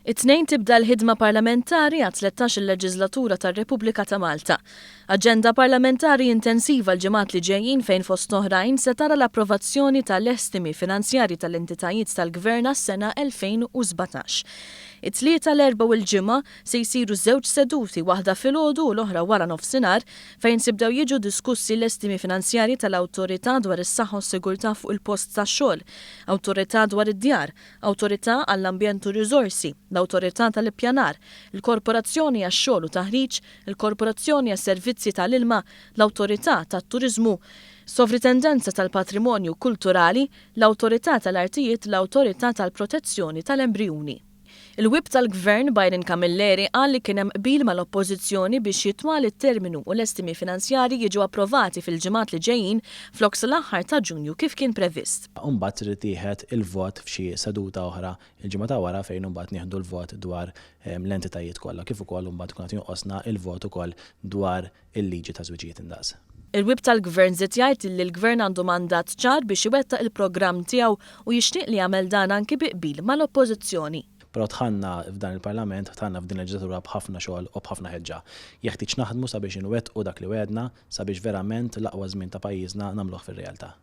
It-Tnejn tibda l-ħidma parlamentari għat-tlettax-il leġiżlatura tar-Repubblika ta' Malta. Aġenda parlamentari intensiva l-ġimgħat li ġejjin fejn fost oħrajn se tara l-approvazzjoni ta' l-estimi finanzjarji tal-entitajiet tal-Gvern għas-sena 2017. It-Tlieta, l-Erbgħa u l-Ġimgħa se jsiru żewġ seduti, waħda filgħodu u l-oħra wara nofsinhar, fejn se jibdew jiġu diskussi l-estimi finanzjarji tal-Awtorità dwar is-Saħħa u s-Sigurtà fuq il-Post tax-Xogħol, Awtorità dwar id-Djar, Awtorità għall-Ambjent u r-Riżorsi, l-Awtorità tal-Ippjanar, il-Korporazzjoni għax-Xogħol u Taħriġ, il-Korporazzjoni għas-Servizzi tal-Ilma, l-Awtorità tat-Turiżmu, Sovritendenza tal-Patrimonju Kulturali, l-Awtorità tal-Artijiet, l-Awtorità tal-Protezzjoni tal-Embrijuni. Il-Whip tal-Gvern, Byron Camilleri, qal li kien hemm qbil mal-Oppożizzjoni biex jitwal it-terminu u l-estimi finanzjarji jiġu approvati fil-ġimgħat li ġejjin flok sal-aħħar ta' Ġunju kif kien previst. U mbagħad irid ittieħed il-vot f'xi seduta oħra l-ġimgħa ta' wara fejn imbagħad nieħdu l-vot dwar l-entitajiet kollha kif ukoll imbagħad ikun qed jonqosna l-vot ukoll dwar il-liġi ta' żwiġijiet indaqs. Il-Whip tal-Gvern żied jgħid illi l-Gvern għandu mandat ċar biex iwettaq il-programm tiegħu u jixtieq li jagħmel dan anki bi qbil mal-Oppożizzjoni. Però dħalna f'dan il-Parlament, dħalna f'din il-leġiżlatura b'ħafna xogħol u b'ħafna ħeġġa. Jeħtieġ naħdmu sabiex inwettqu dak li wegħdna, sabiex verament l-aqwa żmien ta' pajjiżna nagħmluh fir-realtà.